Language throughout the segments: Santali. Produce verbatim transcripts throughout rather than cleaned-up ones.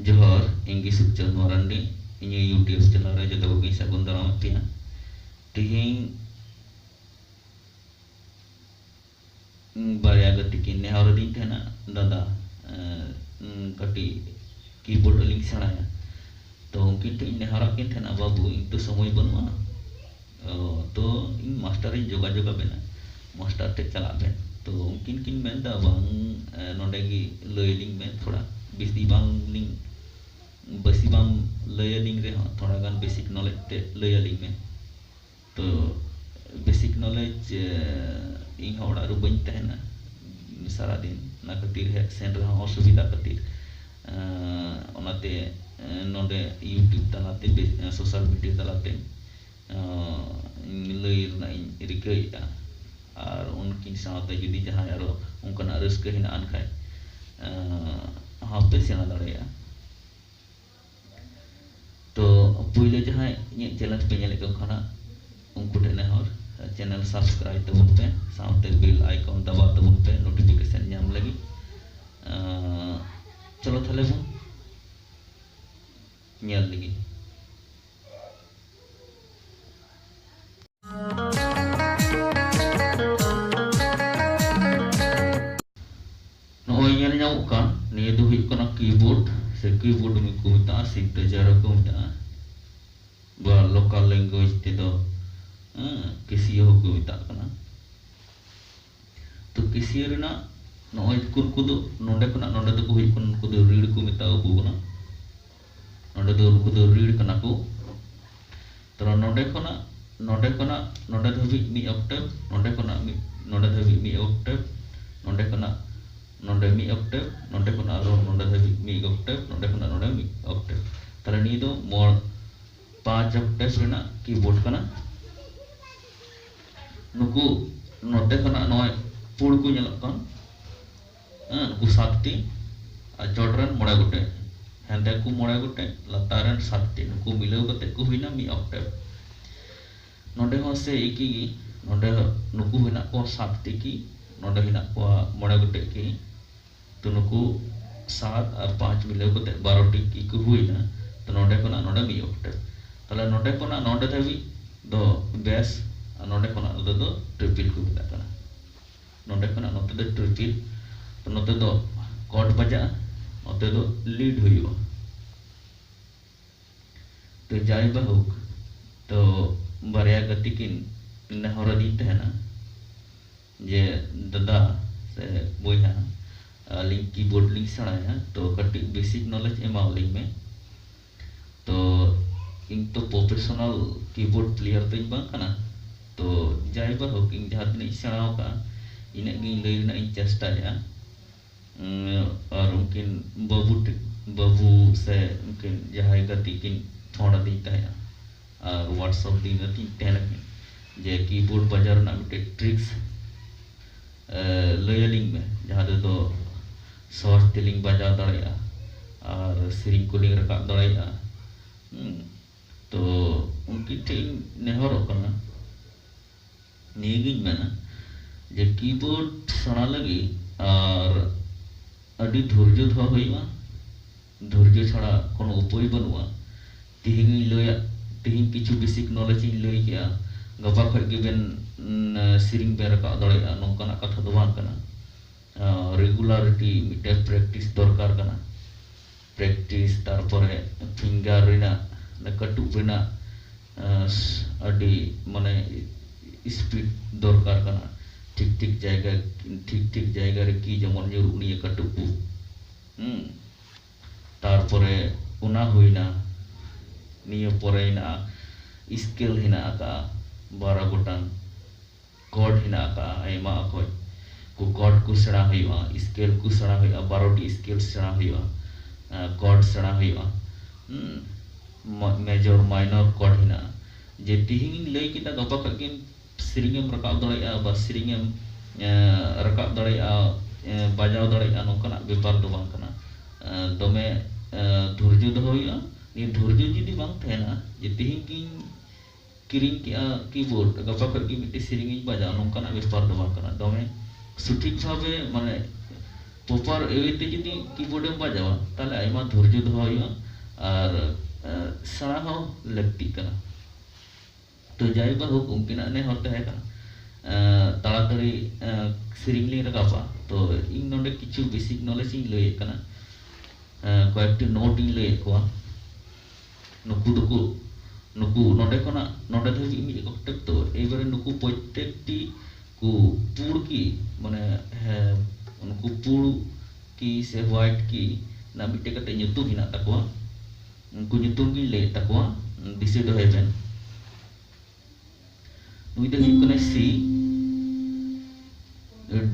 ᱡᱚᱦᱟᱨ, ᱤᱧ ᱜᱮ ᱥᱩᱠᱪᱟᱸᱫ ᱢᱟᱨᱟᱱᱰᱤ᱾ ᱤᱧᱟᱹᱜ YouTube channel ᱨᱮ ᱡᱚᱛᱚ ᱠᱚᱜᱮᱧ ᱥᱟᱹᱜᱩᱱ ᱫᱟᱨᱟᱢᱮᱫ ᱯᱮᱭᱟ᱾ ᱛᱮᱦᱮᱧ ᱵᱟᱨᱭᱟ ᱜᱟᱛᱮ ᱠᱤᱱ ᱱᱮᱦᱚᱨ ᱟᱹᱫᱤᱧ ᱛᱟᱦᱮᱱᱟ, "ᱫᱟᱫᱟ, ᱮᱸ, ᱠᱟᱹᱴᱤᱡ keyboard ᱟᱹᱞᱤᱧ ᱥᱮᱬᱟᱭᱟ᱾" ᱛᱚ ᱩᱱᱠᱤᱱ ᱴᱷᱮᱱ ᱤᱧ ᱱᱮᱦᱚᱨᱟᱜ ᱠᱤᱱ ᱛᱟᱦᱮᱱᱟ, "ᱵᱟᱹᱵᱩ, ᱤᱧ ᱛᱚ ᱥᱚᱢᱚᱭ ᱵᱟᱹᱱᱩᱜᱼᱟ, ᱚ, ᱛᱚ ᱤᱧ ᱢᱟᱥᱴᱟᱨᱤᱧ ᱡᱳᱜᱟᱡᱳᱜᱽ ᱟᱵᱮᱱᱟ, ᱢᱟᱥᱴᱟᱨ ᱴᱷᱮᱱ ᱪᱟᱞᱟᱜ ᱵᱮᱱ᱾" ᱛᱚ ᱩᱱᱠᱤᱱ ᱠᱤᱱ ᱢᱮᱱᱫᱟ, "ᱵᱟᱝ, ᱮ, ᱱᱚᱰᱮ ᱜᱮ ᱞᱟᱹᱭ ᱟᱹᱞᱤᱧ ᱢᱮ ᱛᱷᱚᱲᱟ, ᱵᱮᱥᱤ ᱵᱟᱝ ᱞᱤᱧ, ᱵᱮᱥᱤ ᱵᱟᱢ ᱞᱟᱹᱭ ᱟᱹᱞᱤᱧ ᱨᱮᱦᱚᱸ ᱛᱷᱚᱲᱟ ᱜᱟᱱ basic knowledge ᱛᱮ ᱞᱟᱹᱭ ᱟᱹᱞᱤᱧ ᱢᱮ᱾" ᱛᱚ basic knowledge, ᱮ, ᱤᱧ ᱦᱚᱸ ᱚᱲᱟᱜ ᱨᱮ ᱵᱟᱹᱧ ᱛᱟᱦᱮᱱᱟ ᱥᱟᱨᱟᱫᱤᱱ, ᱚᱱᱟ ᱠᱷᱟᱹᱛᱤᱨ ᱦᱮᱡ ᱥᱮᱱ ᱨᱮᱦᱚᱸ ᱚᱥᱩᱵᱤᱫᱷᱟ ᱠᱷᱟᱹᱛᱤᱨ, ᱮ, ᱚᱱᱟᱛᱮ, ᱮ, ᱱᱚᱰᱮ YouTube ᱛᱟᱞᱟᱛᱮ, ᱵᱮ-, ᱮ, social media ᱛᱟᱞᱟᱛᱮ, ᱮ, ᱞᱟᱹᱭ ᱨᱮᱱᱟᱜ ᱤᱧ ᱨᱤᱠᱟᱹᱭᱮᱫᱼᱟ᱾ ᱟᱨ ᱩᱱᱠᱤᱱ ᱥᱟᱶᱛᱮ ᱡᱩᱫᱤ ᱡᱟᱦᱟᱸᱭ ᱟᱨᱚ ᱚᱱᱠᱟᱱᱟᱜ ᱨᱟᱹᱥᱠᱟᱹ ᱦᱮᱱᱟᱜ ᱟᱱ ᱠᱷᱟᱡ, ᱮ, ᱦᱚᱸᱯᱮ ᱥᱮᱬᱟ ᱫᱟᱲᱮᱭᱟᱜᱼᱟ᱾ ᱛᱚ ᱯᱩᱭᱞᱩ ᱡᱟᱦᱟᱸᱭ ᱤᱧᱟᱹᱜ channel ᱯᱮ ᱧᱮᱞᱮᱫ ᱠᱚ ᱠᱷᱟᱱ ᱦᱟᱸᱜ, ᱩᱱᱠᱩ ᱴᱷᱮᱱ ᱱᱮᱦᱚᱨ, channel subscribe ᱛᱟᱵᱚᱱ ᱯᱮ, ᱥᱟᱶᱛᱮ bell icon ᱫᱟᱵᱟᱣ ᱛᱟᱵᱚᱱ ᱯᱮ notification ᱧᱟᱢ ᱞᱟᱹᱜᱤᱫ᱾ ᱟᱸ, ᱪᱚᱞᱚ ᱛᱟᱦᱞᱮ ᱵᱚᱱ ᱧᱮᱞ ᱞᱮᱜᱮ᱾ ᱱᱚᱜᱼᱚᱭ ᱧᱮᱞ ᱧᱟᱢᱚᱜ ᱠᱟᱱ, ᱱᱤᱭᱟᱹ ᱫᱚ ᱦᱩᱭᱩᱜ ᱠᱟᱱᱟ keyboard, ᱥᱮ keyboard ᱠᱚ ᱢᱮᱛᱟᱜᱼᱟ, synthesizer ᱦᱚᱸᱠᱚ ᱢᱮᱛᱟᱜᱼᱟ, ᱵᱟ local language ᱛᱮᱫᱚ, ᱦᱮᱸ, Casio ᱦᱚᱸᱠᱚ ᱢᱮᱛᱟᱜ ᱠᱟᱱᱟ᱾ ᱛᱚ Casio ᱨᱮᱱᱟᱜ ᱱᱚᱜᱼᱚᱭ ᱠᱚ, ᱩᱱᱠᱩ ᱫᱚ ᱱᱚᱰᱮ ᱠᱷᱚᱱᱟᱜ ᱱᱚᱰᱮ ᱫᱚᱠᱚ ᱦᱩᱭᱩᱜ ᱠᱟᱱᱟ, ᱩᱱᱠᱩ ᱫᱚ reed ᱠᱚ ᱢᱮᱛᱟ ᱟᱠᱚ ᱠᱟᱱᱟ᱾ ᱱᱚᱰᱮ ᱫᱚ ᱩᱱᱠᱩ ᱫᱚ reed ᱠᱟᱱᱟ ᱠᱚ᱾ ᱛᱟᱦᱞᱮ ᱱᱚᱰᱮ ᱠᱷᱚᱱᱟᱜ, ᱱᱚᱰᱮ ᱠᱷᱚᱱᱟᱜ ᱱᱚᱰᱮ ᱫᱷᱟᱹᱵᱤᱡ ᱢᱤᱫ octave, ᱱᱚᱰᱮ ᱠᱷᱚᱱᱟᱜ ᱢᱤᱫ, ᱱᱚᱰᱮ ᱫᱷᱟᱹᱵᱤᱡ ᱢᱤᱫ octave, ᱱᱚᱰᱮ ᱠᱷᱚᱱᱟᱜ ᱱᱚᱰᱮ ᱢᱤᱫ octave, ᱱᱚᱰᱮ ᱠᱷᱚᱱᱟᱜ ᱟᱨᱦᱚᱸ ᱱᱚᱰᱮ ᱫᱷᱟᱹᱵᱤᱡ ᱢᱤᱫ octave, ᱱᱚᱰᱮ ᱠᱷᱚᱱᱟᱜ ᱱᱚᱰᱮ ᱢᱤᱫ octave᱾ ᱛᱟᱦᱞᱮ ᱱᱤᱭᱟᱹ ᱫᱚ ᱢᱚᱬ, ᱯᱟᱸᱪ octave ᱨᱮᱱᱟᱜ keyboard ᱠᱟᱱᱟ᱾ ᱱᱩᱠᱩ ᱱᱚᱛᱮ ᱠᱷᱚᱱᱟᱜ ᱱᱚᱜᱼᱚᱭ ᱯᱩᱲ ᱠᱚ ᱧᱮᱞᱚᱜ ᱠᱟᱱ, ᱦᱮᱸ, ᱱᱩᱠᱩ ᱥᱟᱛᱴᱤ, ᱟᱨ ᱪᱚᱴ ᱨᱮᱱ ᱢᱚᱬᱮ ᱜᱚᱴᱮᱡ, ᱦᱮᱸᱫᱮ ᱠᱚ ᱢᱚᱬᱮ ᱜᱚᱴᱮᱡ, ᱞᱟᱛᱟᱨ ᱨᱮᱱ ᱥᱟᱛᱴᱤ, ᱱᱩᱠᱩ ᱢᱤᱞᱟᱹᱣ ᱠᱟᱛᱮ ᱠᱚ ᱦᱩᱭᱱᱟ ᱢᱤᱫ octave᱾ ᱱᱚᱰᱮ ᱦᱚᱸ ᱥᱮ ᱮᱠᱤ ᱜᱮ, ᱱᱚᱰᱮ ᱱᱩᱠᱩ ᱦᱮᱱᱟᱜ ᱠᱚᱣᱟ ᱥᱟᱛᱴᱤ key, ᱱᱚᱰᱮ ᱦᱮᱱᱟᱜ ᱠᱚᱣᱟ ᱢᱚᱬᱮ ᱜᱚᱴᱮᱡ key᱾ ᱛᱚ ᱱᱩᱠᱩ ᱥᱟᱛ ᱟᱨ ᱯᱟᱸᱪ ᱢᱤᱞᱟᱹᱣ ᱠᱟᱛᱮ ᱵᱟᱨᱚ ᱴᱤ ᱤᱠᱳ ᱦᱩᱭᱱᱟ᱾ ᱛᱚ ᱱᱚᱰᱮ ᱠᱷᱚᱱᱟᱜ ᱱᱚᱰᱮ ᱢᱤᱫ ᱚᱠᱴᱮᱵ, ᱛᱟᱦᱞᱮ ᱱᱚᱰᱮ ᱠᱷᱚᱱᱟᱜ ᱱᱚᱰᱮ ᱫᱷᱟᱹᱵᱤᱡ ᱫᱚ ᱵᱮᱥ, ᱟᱨ ᱱᱚᱰᱮ ᱠᱷᱚᱱᱟᱜ ᱱᱚᱰᱮ ᱫᱚ ᱴᱨᱤᱯᱤᱴ ᱠᱚ ᱢᱮᱛᱟᱜ ᱠᱟᱱᱟ᱾ ᱱᱚᱰᱮ ᱠᱷᱚᱱᱟᱜ ᱱᱚᱛᱮ ᱫᱚ ᱴᱨᱤᱯᱤᱴ, ᱛᱚ ᱱᱚᱛᱮ ᱫᱚ ᱠᱚᱨᱰ ᱵᱟᱡᱟᱜᱼᱟ, ᱱᱚᱛᱮ ᱫᱚ ᱞᱤᱰ ᱦᱩᱭᱩᱜᱼᱟ᱾ ᱛᱚ ᱡᱟᱭ ᱵᱟ ᱦᱳᱠ, ᱛᱚ ᱵᱟᱨᱭᱟ ᱜᱟᱛᱮ ᱠᱤᱱ ᱱᱮᱦᱚᱨ ᱟᱹᱫᱤᱧ ᱛᱟᱦᱮᱱᱟ ᱡᱮ, "ᱫᱟᱫᱟ ᱥᱮ ᱵᱚᱭᱦᱟ, ᱟᱹᱞᱤᱧ ᱠᱤᱵᱳᱨᱰ ᱞᱤᱧ ᱥᱮᱬᱟᱭᱟ, ᱛᱚ ᱠᱟᱹᱴᱤᱡ ᱵᱮᱥᱤᱠ ᱱᱚᱞᱮᱡᱽ ᱮᱢᱟᱣᱟᱞᱤᱧ ᱢᱮ᱾" ᱛᱚ ᱤᱧ ᱛᱚ ᱯᱨᱚᱯᱷᱮᱥᱚᱱᱟᱞ ᱠᱤᱵᱳᱨᱰ ᱯᱞᱮᱭᱟᱨ ᱛᱚᱧ ᱵᱟᱝ ᱠᱟᱱᱟ, ᱛᱚ ᱡᱟᱭ ᱵᱟ ᱦᱳᱠ, ᱤᱧ ᱡᱟᱦᱟᱸ ᱛᱤᱱᱟᱹᱜ ᱤᱧ ᱥᱮᱬᱟ ᱟᱠᱟᱫᱼᱟ, ᱤᱱᱟᱹᱜ ᱜᱤᱧ ᱞᱟᱹᱭ ᱨᱮᱱᱟᱜ ᱤᱧ ᱪᱮᱥᱴᱟᱭᱟ᱾ ᱩᱸ, ᱟᱨ ᱩᱱᱠᱤᱱ ᱵᱟᱹᱵᱩ ᱴᱷᱮ-, ᱵᱟᱹᱵᱩ ᱥᱮ ᱩᱱᱠᱤᱱ ᱡᱟᱦᱟᱸᱭ ᱜᱟᱛᱮ ᱠᱤᱱ ᱯᱷᱳᱱ ᱟᱹᱫᱤᱧ ᱛᱟᱦᱮᱸᱜᱼᱟ, ᱟᱨ WhatsApp ᱫᱤᱱ ᱟᱹᱛᱤᱧ ᱛᱟᱦᱮᱸ ᱱᱟᱠᱤᱱ ᱡᱮ ᱠᱤᱵᱳᱨᱰ ᱵᱟᱡᱟᱣ ᱨᱮᱱᱟᱜ ᱢᱤᱫᱴᱮᱡ ᱴᱨᱤᱠᱥ, ᱮ, ᱞᱟᱹᱭ ᱟᱹᱞᱤᱧ ᱢᱮ, ᱡᱟᱦᱟᱸ ᱛᱮᱫᱚ ᱥᱚᱦᱚᱡ ᱛᱮᱞᱤᱧ ᱵᱟᱡᱟᱣ ᱫᱟᱲᱮᱭᱟᱜᱼᱟ ᱟᱨ ᱥᱮᱨᱮᱧ ᱠᱚᱞᱤᱧ ᱨᱟᱠᱟᱵ ᱫᱟᱲᱮᱭᱟᱜᱼᱟ᱾ ᱦᱩᱸ᱾ ᱛᱚ ᱩᱱᱠᱤᱱ ᱴᱷᱮᱱ ᱤᱧ ᱱᱮᱦᱚᱨᱚᱜ ᱠᱟᱱᱟ, ᱱᱤᱭᱟᱹᱜᱤᱧ ᱢᱮᱱᱟ ᱡᱮ ᱠᱤᱵᱳᱨᱰ ᱥᱮᱬᱟ ᱞᱟᱹᱜᱤᱫ ᱟᱨ ᱟᱹᱰᱤ ᱫᱷᱳᱨᱡᱚ ᱫᱚᱦᱚ ᱦᱩᱭᱩᱜᱼᱟ᱾ ᱫᱷᱳᱨᱡᱚ ᱪᱷᱟᱲᱟ ᱠᱳᱱᱳ ᱩᱯᱟᱹᱭ ᱵᱟᱹᱱᱩᱜᱼᱟ᱾ ᱛᱤᱦᱤᱧ ᱤᱧ ᱞᱟᱹᱭᱟ, ᱛᱤᱦᱤᱧ ᱠᱤᱪᱷᱩ ᱵᱮᱥᱤᱠ ᱱᱚᱞᱮᱡᱽ ᱤᱧ ᱞᱟᱹᱭ ᱠᱮᱜᱼᱟ, ᱜᱟᱯᱟ ᱠᱷᱚᱡ ᱜᱮᱵᱮᱱ, ᱩᱸ, ᱥᱮᱨᱮᱧ ᱵᱮᱱ ᱨᱟᱠᱟᱵ ᱫᱟᱲᱮᱭᱟᱜᱼᱟ, ᱱᱚᱝᱠᱟᱱᱟᱜ ᱠᱟᱛᱷᱟ ᱫᱚ ᱵᱟᱝ ᱠᱟᱱᱟ᱾ ᱟᱸ, ᱨᱮᱜᱩᱞᱟᱨᱤᱴᱤ, ᱢᱤᱫᱴᱮᱱ ᱯᱨᱮᱠᱴᱤᱥ ᱫᱚᱨᱠᱟᱨ ᱠᱟᱱᱟ᱾ ᱯᱨᱮᱠᱴᱤᱥ, ᱛᱟᱨᱯᱚᱨᱮ ᱯᱷᱤᱝᱜᱟᱨ ᱨᱮᱱᱟᱜ, ᱚᱱᱟ ᱠᱟᱹᱴᱩᱵ ᱨᱮᱱᱟᱜ, ᱟᱸ, ᱟᱹᱰᱤ ᱢᱟᱱᱮ ᱥᱯᱤᱰ ᱫᱚᱨᱠᱟᱨ ᱠᱟᱱᱟ᱾ ᱴᱷᱤᱠ ᱴᱷᱤᱠ ᱡᱟᱭᱜᱟ, ᱴᱷᱤᱠ ᱴᱷᱤᱠ ᱡᱟᱭᱜᱟ ᱨᱮ ᱠᱤ ᱡᱮᱢᱚᱱ ᱧᱩᱨᱩᱜ ᱱᱤᱭᱟᱹ ᱠᱟᱹᱴᱩᱵ ᱠᱚ᱾ ᱦᱩᱸ᱾ ᱛᱟᱨᱯᱚᱨᱮ ᱚᱱᱟ ᱦᱩᱭᱱᱟ, ᱱᱤᱭᱟᱹ ᱯᱚᱨᱮ ᱦᱮᱱᱟᱜᱼᱟ, ᱥᱠᱮᱞ ᱦᱮᱱᱟᱜ ᱟᱠᱟᱫᱼᱟ ᱵᱟᱨᱚ ᱜᱚᱴᱟᱝ᱾ ᱠᱚᱨᱰ ᱦᱮᱱᱟᱜ ᱟᱠᱟᱫᱼᱟ ᱟᱭᱢᱟ ᱚᱠᱚᱡ᱾ ᱠᱚ ᱠᱚᱨᱰ ᱠᱚ ᱥᱮᱬᱟ ᱦᱩᱭᱩᱜᱼᱟ, ᱥᱠᱮᱞ ᱠᱚ ᱥᱮᱬᱟ ᱦᱩᱭᱩᱜᱼᱟ, ᱵᱟᱨᱚ ᱴᱤ ᱥᱠᱮᱞ ᱥᱮᱬᱟ ᱦᱩᱭᱩᱜᱼᱟ, ᱟᱸ, ᱠᱚᱨᱰ ᱥᱮᱬᱟ ᱦᱩᱭᱩᱜᱼᱟ᱾ ᱦᱩᱸ, ᱢᱟ-, ᱢᱮᱡᱚᱨ ᱢᱟᱭᱱᱚᱨ ᱠᱚᱨᱰ ᱦᱮᱱᱟᱜᱼᱟ᱾ ᱡᱮ ᱛᱤᱦᱤᱧ ᱤᱧ ᱞᱟᱹᱭ ᱠᱮᱫᱟ, ᱜᱟᱯᱟ ᱠᱷᱚᱡ ᱜᱮᱢ ᱥᱮᱨᱮᱧ ᱮᱢ ᱨᱟᱠᱟᱵ ᱫᱟᱲᱮᱭᱟᱜᱼᱟ, ᱵᱟ ᱥᱮᱨᱮᱧ ᱮᱢ, ᱮᱸ, ᱨᱟᱠᱟᱵ ᱫᱟᱲᱮᱭᱟᱜᱼᱟ, ᱮᱸ, ᱵᱟᱡᱟᱣ ᱫᱟᱲᱮᱭᱟᱜᱼᱟ, ᱱᱚᱝᱠᱟᱱᱟᱜ ᱵᱮᱯᱟᱨ ᱫᱚ ᱵᱟᱝ ᱠᱟᱱᱟ᱾ ᱮᱸ, ᱫᱚᱢᱮ, ᱮᱸ, ᱫᱷᱳᱨᱡᱚ ᱫᱚᱦᱚ ᱦᱩᱭᱩᱜᱼᱟ᱾ ᱱᱤᱭᱟᱹ ᱫᱷᱳᱨᱡᱚ ᱡᱩᱫᱤ ᱵᱟᱝ ᱛᱟᱦᱮᱱᱟ, ᱡᱮ ᱛᱤᱦᱤᱧ ᱜᱤᱧ ᱠᱤᱨᱤᱧ ᱠᱮᱜᱼᱟ ᱠᱤᱵᱳᱨᱰ, ᱜᱟᱯᱟ ᱠᱷᱚᱡ ᱜᱮ ᱢᱤᱫᱴᱮᱡ ᱥᱮᱨᱮᱧ ᱤᱧ ᱵᱟᱡᱟᱣᱟ, ᱱᱚᱝᱠᱟᱱᱟᱜ ᱵᱮᱯᱟᱨ ᱫᱚ ᱵᱟᱝ ᱠᱟᱱᱟ᱾ ᱫᱚᱢᱮ ᱥᱚᱴᱷᱤᱠ ᱵᱷᱟᱵᱮ, ᱢᱟᱱᱮ, ᱯᱨᱚᱯᱟᱨ ᱳᱭᱮ ᱛᱮ ᱡᱩᱫᱤ ᱠᱤᱵᱳᱨᱰ ᱮᱢ ᱵᱟᱡᱟᱣᱟ, ᱛᱟᱦᱞᱮ ᱟᱭᱢᱟ ᱫᱷᱳᱨᱡᱚ ᱫᱚᱦᱚ ᱦᱩᱭᱩᱜᱼᱟ ᱟᱨ ᱥᱮᱬᱟ ᱦᱚᱸ ᱞᱟᱹᱠᱛᱤᱜ ᱠᱟᱱᱟ᱾ ᱛᱚ ᱡᱟᱭ ᱵᱟ ᱦᱳᱠ, ᱩᱱᱠᱤᱱᱟᱜ ᱱᱮᱦᱚᱨ ᱛᱟᱦᱮᱸ ᱠᱟᱱᱟ ᱛᱟᱲᱟᱛᱟᱲᱤ ᱥᱮᱨᱮᱧ ᱞᱤᱧ ᱨᱟᱠᱟᱵᱟ᱾ ᱛᱚ ᱤᱧ ᱱᱚᱰᱮ ᱠᱤᱪᱷᱩ ᱵᱮᱥᱤᱠ ᱱᱚᱞᱮᱡᱽ ᱤᱧ ᱞᱟᱹᱭᱮᱫ ᱠᱟᱱᱟ᱾ ᱠᱚᱭᱮᱠᱴᱤ ᱱᱳᱴ ᱤᱧ ᱞᱟᱹᱭᱮᱫ ᱠᱚᱣᱟ᱾ ᱱᱩᱠᱩ ᱫᱚᱠᱚ, ᱱᱩᱠᱩ ᱱᱚᱰᱮ ᱠᱷᱚᱱᱟᱜ ᱱᱚᱰᱮ ᱫᱷᱟᱹᱵᱤᱡ ᱢᱤᱫ ᱚᱠᱴᱮᱵ ᱛᱚ, ᱮᱵᱟᱨᱮ ᱱᱩᱠᱩ ᱯᱨᱚᱛᱛᱮᱠᱴᱤ ᱠᱚ ᱯᱩᱲ ᱠᱤ, ᱢᱟᱱᱮ, ᱦᱮᱸ, ᱩᱱᱠᱩ ᱯᱩᱲ ᱠᱤ ᱥᱮ ᱦᱳᱣᱟᱭᱤᱴ ᱠᱤ ᱨᱮᱱᱟᱜ ᱢᱤᱫᱴᱮᱡ ᱠᱟᱛᱮ ᱧᱩᱛᱩᱢ ᱦᱮᱱᱟᱜ ᱛᱟᱠᱚᱣᱟ᱾ ᱩᱱᱠᱩ ᱧᱩᱛᱩᱢ ᱜᱤᱧ ᱞᱟᱹᱭᱮᱫ ᱛᱟᱠᱚᱣᱟ, ᱫᱤᱥᱟᱹ ᱫᱚᱦᱚᱭ ᱵᱮᱱ᱾ ᱱᱩᱭ ᱫᱚ ᱦᱩᱭᱩᱜ ᱠᱟᱱᱟᱭ C,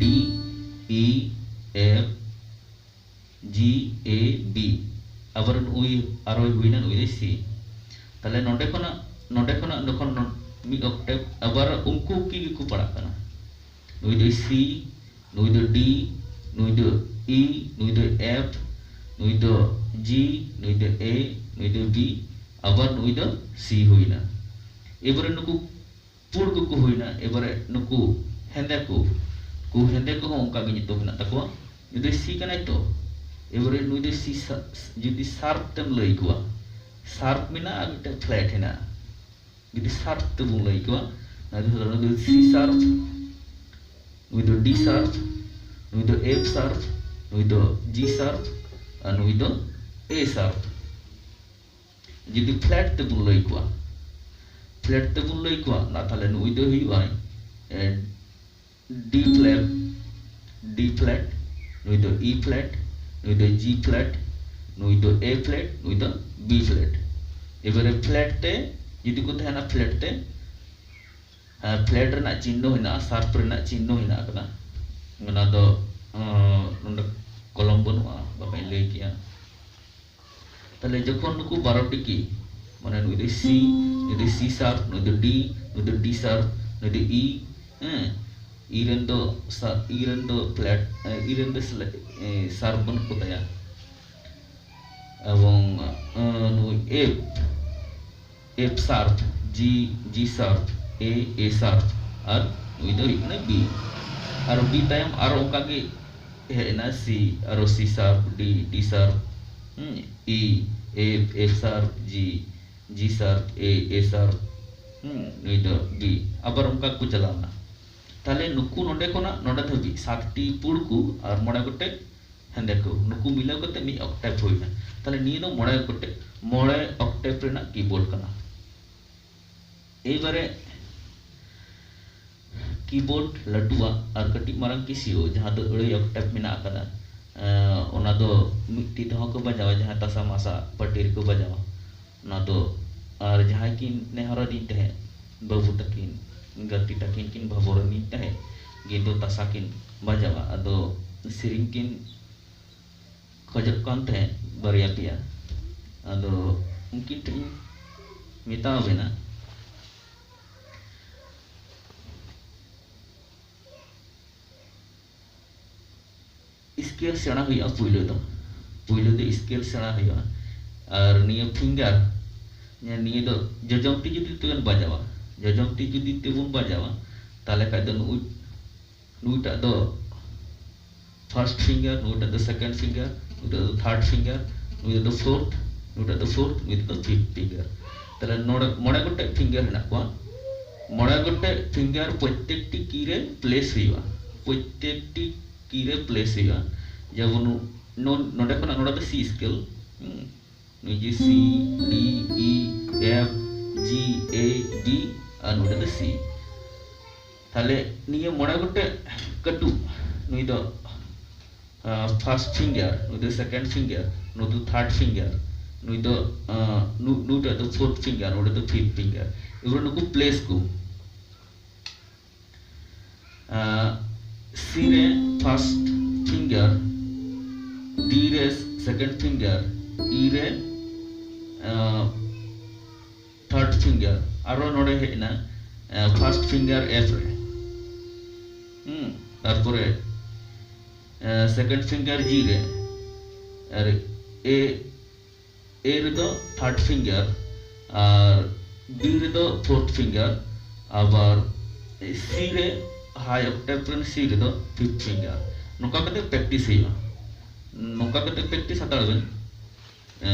D, E, F, G, A, B᱾ ᱟᱵᱟᱨ ᱱᱩᱭ ᱟᱨᱚᱭ ᱦᱩᱭᱱᱟ, ᱱᱩᱭ ᱫᱚ C᱾ ᱛᱟᱦᱞᱮ ᱱᱚᱰᱮ ᱠᱷᱚᱱᱟᱜ, ᱱᱚᱰᱮ ᱠᱷᱚᱱᱟᱜ ᱡᱚᱠᱷᱚᱱ ᱱᱚ-, ᱢᱤᱫ ᱚᱠᱴᱮᱵ ᱟᱵᱟᱨ ᱩᱱᱠᱩ ᱠᱤ ᱜᱮᱠᱚ ᱯᱟᱲᱟᱜ ᱠᱟᱱᱟ᱾ ᱱᱩᱭ ᱫᱚ C, ᱱᱩᱭ ᱫᱚ D, ᱱᱩᱭ ᱫᱚ E, ᱱᱩᱭ ᱫᱚ F, ᱱᱩᱭ ᱫᱚ G, ᱱᱩᱭ ᱫᱚ A, ᱱᱩᱭ ᱫᱚ B, ᱟᱵᱟᱨ ᱱᱩᱭ ᱫᱚ C ᱦᱩᱭᱱᱟ᱾ ᱮᱵᱟᱨᱮ ᱱᱩᱠᱩ ᱯᱩᱲ ᱠᱚᱠᱚ ᱦᱩᱭᱱᱟ, ᱮᱵᱟᱨᱮ ᱱᱩᱠᱩ ᱦᱮᱸᱫᱮ ᱠᱚ, ᱠᱚ ᱦᱮᱸᱫᱮ ᱠᱚᱦᱚᱸ ᱚᱱᱠᱟ ᱜᱮ ᱧᱩᱛᱩᱢ ᱢᱮᱱᱟᱜ ᱛᱟᱠᱚᱣᱟ᱾ ᱱᱩᱭ ᱫᱚ C ᱠᱟᱱᱟᱭ ᱛᱚ, ᱮᱵᱟᱨᱮ ᱱᱩᱭ ᱫᱚ C ᱥᱟ-, ᱡᱩᱫᱤ ᱥᱟᱨᱯ ᱛᱮᱢ ᱞᱟᱹᱭ ᱠᱚᱣᱟ, ᱥᱟᱨᱯ ᱢᱮᱱᱟᱜᱼᱟ, ᱢᱤᱫᱴᱮᱱ ᱯᱷᱞᱮᱴ ᱦᱮᱱᱟᱜᱼᱟ᱾ ᱡᱩᱫᱤ ᱥᱟᱨᱯ ᱛᱮᱵᱚᱱ ᱞᱟᱹᱭ ᱠᱚᱣᱟ, ᱱᱩᱭ ᱫᱚ C ᱥᱟᱨᱯ, ᱱᱩᱭ ᱫᱚ D ᱥᱟᱨᱯ, ᱱᱩᱭ ᱫᱚ F ᱥᱟᱨᱯ, ᱱᱩᱭ ᱫᱚ G ᱥᱟᱨᱯ, ᱟᱨ ᱱᱩᱭ ᱫᱚ A ᱥᱟᱨᱯ᱾ ᱡᱩᱫᱤ ᱯᱷᱞᱮᱴ ᱛᱮᱵᱚᱱ ᱞᱟᱹᱭ ᱠᱚᱣᱟ, ᱯᱷᱞᱮᱴ ᱛᱮᱵᱚᱱ ᱞᱟᱹᱭ ᱠᱚᱣᱟ ᱱᱟ, ᱛᱟᱦᱞᱮ ᱱᱩᱭ ᱫᱚ ᱦᱩᱭᱩᱜᱼᱟᱭ, ᱮ, D ᱯᱷᱞᱮᱴ, D ᱯᱷᱞᱮᱴ, ᱱᱩᱭ ᱫᱚ E ᱯᱷᱞᱮᱴ, ᱱᱩᱭ ᱫᱚ G ᱯᱷᱞᱮᱴ, ᱱᱩᱭ ᱫᱚ A ᱯᱷᱞᱮᱴ, ᱱᱩᱭ ᱫᱚ B ᱯᱷᱞᱮᱴ᱾ ᱮᱵᱟᱨᱮ ᱯᱷᱞᱮᱴ ᱛᱮ ᱡᱩᱫᱤ ᱠᱚ ᱛᱟᱦᱮᱱᱟ, ᱯᱷᱞᱮᱴ ᱛᱮ, ᱮ, ᱯᱷᱞᱮᱴ ᱨᱮᱱᱟᱜ ᱪᱤᱱᱦᱚ ᱦᱮᱱᱟᱜᱼᱟ, ᱥᱟᱨᱯ ᱨᱮᱱᱟᱜ ᱪᱤᱱᱦᱚ ᱦᱮᱱᱟᱜ ᱟᱠᱟᱫᱟ᱾ ᱚᱱᱟ ᱫᱚ, ᱮ, ᱱᱚᱰᱮ ᱠᱚᱞᱚᱢ ᱵᱟᱹᱱᱩᱜᱼᱟ, ᱵᱟᱵᱟᱧ ᱞᱟᱹᱭ ᱠᱮᱭᱟ᱾ ᱛᱟᱦᱞᱮ ᱡᱚᱠᱷᱚᱱ ᱱᱩᱠᱩ ᱵᱟᱨᱚ ᱴᱤ ᱠᱤ, ᱢᱟᱱᱮ ᱱᱩᱭ ᱫᱚ C, ᱱᱩᱭ ᱫᱚ C ᱥᱟᱨᱯ, ᱱᱩᱭ ᱫᱚ D, ᱱᱩᱭ ᱫᱚ D ᱥᱟᱨᱯ, ᱱᱩᱭ ᱫᱚ E, ᱦᱮᱸ, E ᱨᱮᱱ ᱫᱚ ᱥᱟ-, E ᱨᱮᱱ ᱫᱚ ᱯᱷᱞᱮᱴ, ᱮ, E ᱨᱮᱱ ᱫᱚ ᱥᱞᱮ-, ᱮ, ᱥᱟᱨᱯ ᱵᱟᱹᱱᱩᱜ ᱠᱚ ᱛᱟᱭᱟ᱾ ᱮᱵᱚᱝ, ᱮ, ᱱᱩᱭ F, F sharp, G, G sharp, A, A sharp, ᱟᱨ ᱱᱩᱭ ᱫᱚ ᱦᱩᱭᱩᱜ ᱠᱟᱱᱟ B᱾ ᱟᱨ B ᱛᱟᱭᱚᱢ ᱟᱨᱚ ᱚᱱᱠᱟ ᱜᱮ ᱦᱮᱡ ᱮᱱᱟ C, ᱟᱨᱚ C sharp, D, D sharp, ᱦᱩᱸ, E, F, F sharp, G, G sharp, A, A sharp, ᱦᱩᱸ, ᱱᱩᱭ ᱫᱚ B᱾ ᱟᱵᱟᱨ ᱚᱱᱠᱟ ᱠᱚ ᱪᱟᱞᱟᱣ ᱮᱱᱟ᱾ ᱛᱟᱦᱞᱮ ᱱᱩᱠᱩ ᱱᱚᱰᱮ ᱠᱷᱚᱱᱟᱜ ᱱᱚᱰᱮ ᱫᱷᱟᱹᱵᱤᱡ ᱥᱟᱛᱴᱤ ᱯᱩᱲ ᱠᱚ ᱟᱨ ᱢᱚᱬᱮ ᱜᱚᱴᱮᱡ ᱦᱮᱸᱫᱮ ᱠᱚ, ᱱᱩᱠᱩ ᱢᱤᱞᱟᱹᱣ ᱠᱟᱛᱮ ᱢᱤᱫ octave ᱦᱩᱭᱱᱟ᱾ ᱛᱟᱦᱞᱮ ᱱᱤᱭᱟᱹ ᱫᱚ ᱢᱚᱬᱮ ᱜᱚᱴᱮᱡ, ᱢᱚᱬᱮ octave ᱨᱮᱱᱟᱜ keyboard ᱠᱟᱱᱟ᱾ ᱮᱭᱵᱟᱨᱮ keyboard ᱞᱟᱹᱴᱩᱣᱟᱜ ᱟᱨ ᱠᱟᱹᱴᱤᱡ ᱢᱟᱨᱟᱝ ᱠᱮᱥᱤᱭᱳ, ᱡᱟᱦᱟᱸ ᱫᱚ ᱟᱹᱲᱟᱹᱭ octave ᱢᱮᱱᱟᱜ ᱟᱠᱟᱫᱟ, ᱮᱸ, ᱚᱱᱟ ᱫᱚ ᱢᱤᱫ ᱛᱤ ᱛᱮᱦᱚᱸ ᱠᱚ ᱵᱟᱡᱟᱣᱟ, ᱡᱟᱦᱟᱸ ᱛᱟᱥᱟ ᱢᱟᱥᱟ ᱯᱟᱹᱴᱤ ᱨᱮᱠᱚ ᱵᱟᱡᱟᱣᱟ᱾ ᱚᱱᱟ ᱫᱚ, ᱟᱨ ᱡᱟᱦᱟᱸᱭ ᱠᱤᱱ ᱱᱮᱦᱚᱨ ᱟᱹᱫᱤᱧ ᱛᱟᱦᱮᱸᱫ, ᱵᱟᱹᱵᱩ ᱛᱟᱹᱠᱤᱱ, ᱜᱟᱛᱮ ᱛᱟᱹᱠᱤᱱ ᱠᱤᱱ ᱵᱷᱟᱵᱚᱨ ᱟᱹᱫᱤᱧ ᱛᱟᱦᱮᱸᱫ, ᱜᱮᱸᱫᱚ ᱛᱟᱥᱟ ᱠᱤᱱ ᱵᱟᱡᱟᱣᱟ᱾ ᱟᱫᱚ ᱥᱮᱨᱮᱧ ᱠᱤᱱ ᱠᱷᱚᱡᱚᱜ ᱠᱟᱱ ᱛᱟᱦᱮᱸᱫ ᱵᱟᱨᱭᱟ ᱯᱮᱭᱟ᱾ ᱟᱫᱚ ᱩᱱᱠᱤᱱ ᱴᱷᱮᱱ ᱤᱧ ᱢᱮᱛᱟᱣ ᱵᱮᱱᱟ, scale ᱥᱮᱬᱟ ᱦᱩᱭᱩᱜᱼᱟ᱾ ᱯᱩᱭᱞᱩ ᱫᱚ, ᱯᱩᱭᱞᱩ ᱫᱚ scale ᱥᱮᱬᱟ ᱦᱩᱭᱩᱜᱼᱟ᱾ ᱟᱨ ᱱᱤᱭᱟᱹ finger, ᱱᱤᱭᱟᱹ ᱫᱚ ᱡᱚᱡᱚᱢ ᱛᱤ ᱡᱩᱫᱤ ᱛᱮᱵᱚᱱ ᱵᱟᱡᱟᱣᱟ, ᱡᱚᱡᱚᱢ ᱛᱤ ᱡᱩᱫᱤ ᱛᱮᱵᱚᱱ ᱵᱟᱡᱟᱣᱟ, ᱛᱟᱦᱞᱮ ᱠᱷᱟᱡ ᱫᱚ ᱱᱩᱭ, ᱱᱩᱭᱴᱟᱜ ᱫᱚ first finger, ᱱᱩᱭᱴᱟᱜ ᱫᱚ second finger, ᱱᱩᱭᱴᱟᱜ ᱫᱚ third finger, ᱱᱩᱭᱴᱟᱜ ᱫᱚ fourth, ᱱᱩᱭᱴᱟᱜ ᱫᱚ fourth, ᱱᱩᱭᱴᱟᱜ ᱫᱚ fifth finger᱾ ᱛᱟᱦᱞᱮ ᱱᱚᱰᱮ ᱢᱚᱬᱮ ᱜᱚᱴᱮᱡ finger ᱦᱮᱱᱟᱜ ᱠᱚᱣᱟ᱾ ᱢᱚᱬᱮ ᱜᱚᱴᱮᱡ finger ᱯᱨᱚᱛᱛᱮᱠᱴᱤ key ᱨᱮ place ᱦᱩᱭᱩᱜᱼᱟ, ᱯᱨᱚᱛᱛᱮᱠᱴᱤ key ᱨᱮ place ᱦᱩᱭᱩᱜᱼᱟ᱾ ᱡᱮᱢᱚᱱ ᱱᱚ-, ᱱᱚᱰᱮ ᱠᱷᱚᱱᱟᱜ ᱱᱚᱰᱮ ᱫᱚ C scale, ᱦᱩᱸ, ᱱᱩᱭ ᱡᱮ C, D, E, F, G, A, B, ᱟᱨ ᱱᱚᱰᱮ ᱫᱚ C᱾ ᱛᱟᱦᱞᱮ ᱱᱤᱭᱟᱹ ᱢᱚᱬᱮ ᱜᱚᱴᱮᱡ ᱠᱟᱹᱴᱩᱵ, ᱱᱩᱭ ᱫᱚ, ᱟᱸ, first finger, ᱱᱩᱭ ᱫᱚ second finger, ᱱᱩᱭ ᱫᱚ third finger, ᱱᱩᱭ ᱫᱚ, ᱟᱸ, ᱱᱩ-, ᱱᱩᱭᱴᱟᱜ ᱫᱚ fourth finger, ᱱᱚᱰᱮ ᱫᱚ fifth finger᱾ ᱮᱵᱟᱨ ᱱᱩᱠᱩ place ᱠᱚ, ᱟᱸ, C ᱨᱮ first finger, D ᱨᱮ second finger, E ᱨᱮ, ᱟᱸ, third finger, ᱟᱨᱚ ᱱᱚᱰᱮ ᱦᱮᱡ ᱮᱱᱟ, ᱟᱸ, first finger F ᱨᱮ, ᱦᱩᱸ, ᱛᱟᱨᱯᱚᱨᱮ, ᱟᱸ, second finger G ᱨᱮ, ᱟᱨ A, A ᱨᱮᱫᱚ third finger, ᱟᱨ B ᱨᱮᱫᱚ fourth finger, ᱟᱵᱟᱨ C ᱨᱮ, high octave ᱨᱮᱱ C ᱨᱮᱫᱚ fifth finger᱾ ᱱᱚᱝᱠᱟ ᱠᱟᱛᱮ ᱯᱨᱮᱠᱴᱤᱥ ᱦᱩᱭᱩᱜᱼᱟ᱾ ᱱᱚᱝᱠᱟ ᱠᱟᱛᱮ ᱯᱨᱮᱠᱴᱤᱥ ᱦᱟᱛᱟᱲ ᱵᱮᱱ᱾ ᱮ,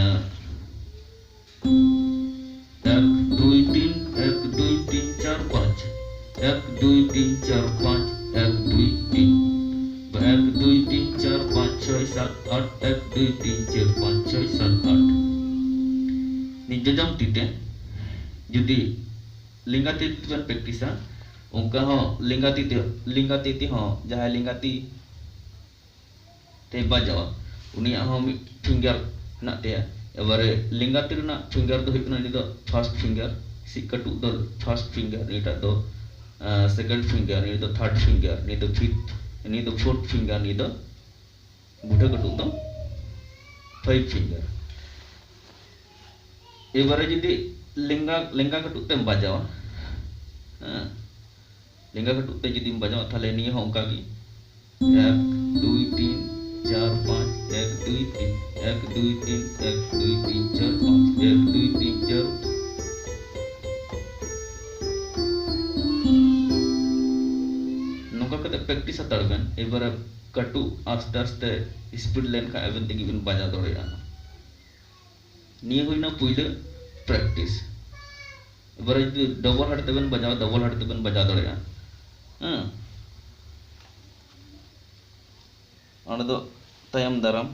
ᱮᱠ ᱫᱩᱭ ᱛᱤᱱ, ᱮᱠ ᱫᱩᱭ ᱛᱤᱱ ᱪᱟᱨ ᱯᱟᱸᱪ, ᱮᱠ ᱫᱩᱭ ᱛᱤᱱ ᱪᱟᱨ ᱯᱟᱸᱪ, ᱮᱠ ᱫᱩᱭ ᱛᱤᱱ, ᱮᱠ ᱫᱩᱭ ᱛᱤᱱ ᱪᱟᱨ ᱯᱟᱸᱪ ᱪᱷᱚᱭ ᱥᱟᱛ ᱟᱴ, ᱮᱠ ᱫᱩᱭ ᱛᱤᱱ ᱪᱟᱨ ᱯᱟᱸᱪ ᱪᱷᱚᱭ ᱥᱟᱛ ᱟᱴ᱾ ᱱᱤᱡ ᱡᱚᱡᱚᱢ ᱛᱤ ᱛᱮ ᱡᱩᱫᱤ ᱞᱮᱸᱜᱟ ᱛᱤ ᱛᱮᱵᱮᱱ ᱯᱨᱮᱠᱴᱤᱥᱟ, ᱚᱱᱠᱟ ᱦᱚᱸ ᱞᱮᱸᱜᱟ ᱛᱤ ᱛᱮ, ᱞᱮᱸᱜᱟ ᱛᱤ ᱛᱮᱦᱚᱸ ᱡᱟᱦᱟᱸᱭ ᱞᱮᱸᱜᱟ ᱛᱤ ᱛᱮᱭ ᱵᱟᱡᱟᱣᱟ, ᱩᱱᱤᱭᱟᱜ ᱦᱚᱸ ᱢᱤᱫ ᱯᱷᱤᱝᱜᱟᱨ ᱦᱮᱱᱟᱜ ᱛᱟᱭᱟ᱾ ᱮᱵᱟᱨᱮ ᱞᱮᱸᱜᱟ ᱛᱤ ᱨᱮᱱᱟᱜ ᱯᱷᱤᱝᱜᱟᱨ ᱫᱚ ᱦᱩᱭᱩᱜ ᱠᱟᱱᱟ, ᱩᱱᱤ ᱫᱚ ᱯᱷᱟᱨᱥᱴ ᱯᱷᱤᱝᱜᱟᱨ, ᱥᱤ ᱠᱟᱹᱴᱩᱵ ᱫᱚ ᱯᱷᱟᱨᱥᱴ ᱯᱷᱤᱝᱜᱟᱨ, ᱱᱤᱭᱟᱹᱴᱟᱜ ᱫᱚ ᱥᱮᱠᱮᱱᱰ ᱯᱷᱤᱝᱜᱟᱨ, ᱱᱤᱭᱟᱹ ᱫᱚ ᱛᱷᱟᱨᱰ ᱯᱷᱤᱝᱜᱟᱨ, ᱱᱤᱭᱟᱹ ᱫᱚ ᱯᱷᱤᱯᱛᱷ, ᱱᱤᱭᱟᱹ ᱫᱚ ᱯᱷᱳᱨᱛᱷ ᱯᱷᱤᱝᱜᱟᱨ, ᱱᱤᱭᱟᱹ ᱫᱚ ᱵᱩᱰᱷᱟᱹ ᱠᱟᱹᱴᱩᱵ ᱫᱚ ᱯᱷᱟᱭᱤᱵᱷ ᱯᱷᱤᱝᱜᱟᱨ᱾ ᱮᱵᱟᱨᱮ ᱡᱩᱫᱤ ᱞᱮᱸᱜᱟ, ᱞᱮᱸᱜᱟ ᱠᱟᱹᱴᱩᱵ ᱛᱮᱢ ᱵᱟᱡᱟᱣᱟ, ᱦᱮᱸ, ᱞᱮᱸᱜᱟ ᱠᱟᱹᱴᱩᱵ ᱛᱮ ᱡᱩᱫᱤᱢ ᱵᱟᱡᱟᱣᱟ, ᱛᱟᱦᱞᱮ ᱱᱤᱭᱟᱹ ᱦᱚᱸ ᱚᱱᱠᱟ ᱜᱮ, ᱮᱠ ᱫᱩᱭ ᱛᱤᱱ ᱪᱟᱨ ᱯᱟᱸᱪ, ᱮᱠ ᱫᱩᱭ ᱛᱤᱱ, ᱮᱠ ᱫᱩᱭ ᱛᱤᱱ, ᱮᱠ ᱫᱩᱭ ᱛᱤᱱ ᱪᱟᱨ ᱯᱟᱸᱪ, ᱮᱠ ᱫᱩᱭ ᱛᱤᱱ ᱪᱟᱨ᱾ ᱱᱚᱝᱠᱟ ᱠᱟᱛᱮ ᱯᱨᱮᱠᱴᱤᱥ ᱦᱟᱛᱟᱲ ᱵᱮᱱ᱾ ᱮᱵᱟᱨᱮ ᱠᱟᱹᱴᱩᱵ ᱟᱥᱛᱮ ᱟᱥᱛᱮ ᱥᱯᱤᱰ ᱞᱮᱱᱠᱷᱟᱱ ᱟᱵᱮᱱ ᱛᱮᱜᱮ ᱵᱮᱱ ᱵᱟᱡᱟᱣ ᱫᱟᱲᱮᱭᱟᱜᱼᱟ᱾ ᱱᱤᱭᱟᱹ ᱦᱩᱭᱱᱟ ᱯᱩᱭᱞᱟᱹ ᱯᱨᱮᱠᱴᱤᱥ᱾ ᱮᱵᱟᱨᱮ ᱡᱩᱫᱤ ᱰᱚᱵᱚᱞ ᱦᱮᱰ ᱛᱮᱵᱮᱱ ᱵᱟᱡᱟᱣᱟ, ᱰᱚᱵᱚᱞ ᱦᱮᱰ ᱛᱮᱵᱮᱱ ᱵᱟᱡᱟᱣ ᱫᱟᱲᱮᱭᱟᱜᱼᱟ᱾ ᱦᱮᱸ, ᱚᱸᱰᱮ ᱫᱚ ᱛᱟᱭᱚᱢ ᱫᱟᱨᱟᱢ᱾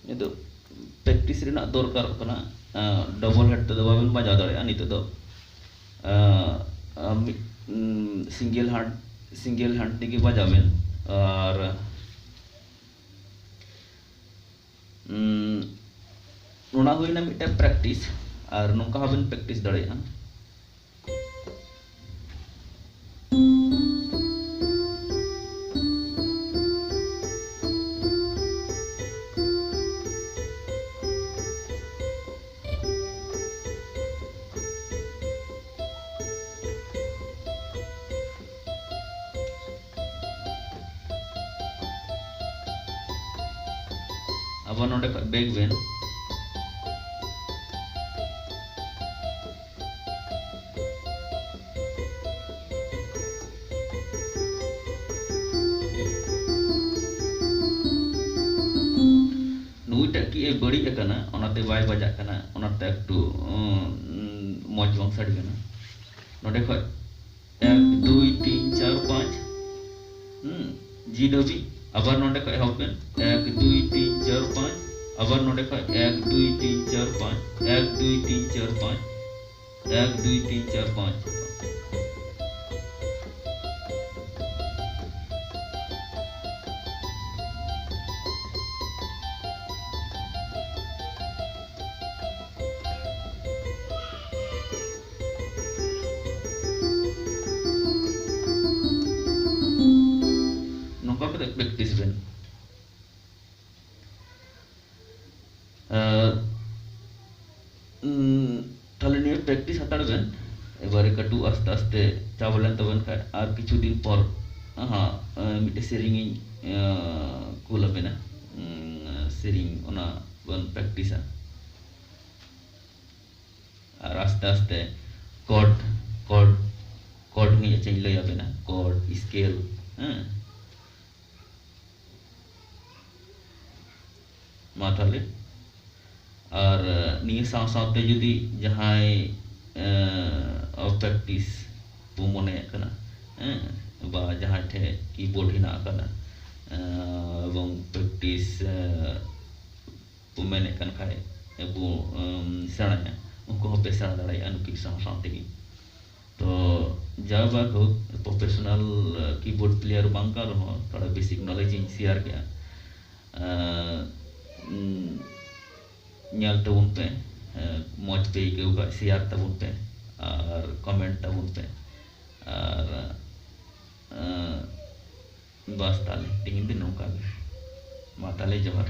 ᱱᱤᱛᱚᱜ ᱯᱨᱮᱠᱴᱤᱥ ᱨᱮᱱᱟᱜ ᱫᱚᱨᱠᱟᱨᱚᱜ ᱠᱟᱱᱟ᱾ ᱰᱚᱵᱚᱞ ᱦᱮᱰ ᱛᱮᱫᱚ ᱵᱟᱵᱮᱱ ᱵᱟᱡᱟᱣ ᱫᱟᱲᱮᱭᱟᱜᱼᱟ᱾ ᱱᱤᱛᱚᱜ ᱫᱚ ᱥᱤᱝᱜᱮᱞ ᱦᱮᱱᱰ, ᱥᱤᱝᱜᱮᱞ ᱦᱮᱱᱰ ᱛᱮᱜᱮ ᱵᱟᱡᱟᱣ ᱵᱮᱱ᱾ ᱟᱨ ᱩᱸ, ᱚᱱᱟ ᱦᱩᱭᱱᱟ ᱢᱤᱫᱴᱮᱱ ᱯᱨᱮᱠᱴᱤᱥ, ᱟᱨ ᱱᱚᱝᱠᱟ ᱦᱚᱸᱵᱮᱱ ᱯᱨᱮᱠᱴᱤᱥ ᱫᱟᱲᱮᱭᱟᱜᱼᱟ᱾ ᱟᱵᱟᱨ ᱱᱚᱰᱮ ᱠᱷᱚᱱ back ᱵᱮᱱ᱾ ᱱᱩᱭᱴᱟᱜ ᱠᱤ ᱮ ᱵᱟᱹᱲᱤᱡ ᱟᱠᱟᱱᱟ, ᱚᱱᱟᱛᱮ ᱵᱟᱭ ᱵᱟᱡᱟᱜ ᱠᱟᱱᱟ, ᱚᱱᱟᱛᱮ ᱮᱠᱴᱩ, ᱩᱸ, ᱢᱚᱡᱽ ᱵᱟᱝ ᱥᱟᱰᱮ ᱠᱟᱱᱟ᱾ ᱱᱚᱰᱮ ᱠᱷᱚᱱ ᱮᱠ, ᱫᱩᱭ, ᱛᱤᱱ, ᱪᱟᱨ, ᱯᱟᱸᱪ, ᱦᱩᱸ, ᱡᱤ ᱫᱷᱟᱹᱵᱤᱡ᱾ ᱟᱵᱟᱨ ᱱᱚᱰᱮ ᱠᱷᱚᱱ ᱮᱦᱚᱵ ᱵᱮᱱ, ᱮᱠ, ᱫᱩᱭ, ᱛᱤᱱ, ᱪᱟᱨ, ᱯᱟᱸᱪ᱾ ᱟᱵᱟᱨ ᱱᱚᱰᱮ ᱠᱷᱚᱱ ᱮᱠ, ᱫᱩᱭ, ᱛᱤᱱ, ᱪᱟᱨ, ᱯᱟᱸᱪ, ᱮᱠ, ᱫᱩᱭ, ᱛᱤᱱ, ᱪᱟᱨ, ᱯᱟᱸᱪ᱾ ᱮᱠ, ᱫᱩᱭ, ᱛᱤᱱ, ᱪᱟᱨ, ᱯᱟᱸᱪ᱾ ᱱᱚᱝᱠᱟ ᱠᱟᱛᱮ practice ᱵᱮᱱ᱾ ᱟᱨ, ᱩᱸ, ᱛᱟᱦᱞᱮ ᱱᱤᱭᱟᱹ practice ᱦᱟᱛᱟᱲ ᱵᱮᱱ᱾ ᱮᱵᱟᱨᱮ ᱠᱟᱹᱴᱩ ᱟᱥᱛᱮ ᱟᱥᱛᱮ ᱪᱟᱵᱟ ᱞᱮᱱ ᱛᱟᱵᱮᱱ ᱠᱷᱟᱡ, ᱟᱨ ᱠᱤᱪᱷᱩ ᱫᱤᱱ ᱯᱚᱨ, ᱦᱟᱸ, ᱟᱸ, ᱢᱤᱫᱴᱮᱡ ᱥᱮᱨᱮᱧ ᱤᱧ, ᱟᱸ, ᱠᱩᱞ ᱟᱵᱮᱱᱟ᱾ ᱩᱸ, ᱥᱮᱨᱮᱧ ᱚᱱᱟ ᱵᱚᱱ practiceᱟ᱾ ᱟᱨ ᱟᱥᱛᱮ ᱟᱥᱛᱮ chord, chord, chord ᱦᱚᱸ ᱪᱮᱫ ᱤᱧ ᱞᱟᱹᱭ ᱟᱵᱮᱱᱟ, chord, scale, ᱦᱮᱸ᱾ ᱢᱟ ᱛᱟᱦᱞᱮ, ᱟᱨ, ᱮ, ᱱᱤᱭᱟᱹ ᱥᱟᱶ ᱥᱟᱶᱛᱮ ᱡᱩᱫᱤ ᱡᱟᱦᱟᱸᱭ, ᱮ, practice ᱵᱚ ᱢᱚᱱᱮᱭᱟᱜ ᱠᱟᱱᱟ, ᱦᱮᱸ, ᱵᱟ ᱡᱟᱦᱟᱸᱭ ᱴᱷᱮᱱ keyboard ᱦᱮᱱᱟᱜ ᱟᱠᱟᱫᱟ, ᱮ, ᱮᱵᱚᱝ practice, ᱮ, ᱠᱚ ᱢᱮᱱᱮᱫ ᱠᱟᱱ ᱠᱷᱟᱡ ᱵᱚ, ᱮᱢ, ᱥᱮᱬᱟᱭᱟ, ᱩᱱᱠᱩ ᱦᱚᱸᱯᱮ ᱥᱮᱬᱟ ᱫᱟᱲᱮᱭᱟᱜᱼᱟ ᱱᱩᱠᱤᱱ ᱥᱟᱶ ᱥᱟᱶ ᱛᱮᱜᱮ᱾ ᱛᱚ ᱡᱟ ᱵᱟ ᱦᱳᱠ, professional, ᱮ, keyboard player ᱵᱟᱝ ᱠᱟᱱ ᱨᱮᱦᱚᱸ, ᱛᱷᱚᱲᱟ basic knowledge ᱤᱧ share ᱠᱮᱜᱼᱟ᱾ ᱮ, ᱩᱢ, ᱧᱮᱞ ᱛᱟᱵᱚᱱ ᱯᱮ, ᱮ, ᱢᱚᱡᱽ ᱯᱮ ᱟᱹᱭᱠᱟᱹᱣ ᱠᱷᱟᱡ share ᱛᱟᱵᱚᱱ ᱯᱮ ᱟᱨ comment ᱛᱟᱵᱚᱱ ᱯᱮ᱾ ᱟᱨ, ᱮ, ᱵᱟᱥ ᱛᱟᱦᱞᱮ ᱛᱮᱦᱮᱧ ᱫᱚ ᱱᱚᱝᱠᱟ ᱜᱮ᱾ ᱢᱟ ᱛᱟᱦᱞᱮ ᱡᱚᱦᱟᱨ᱾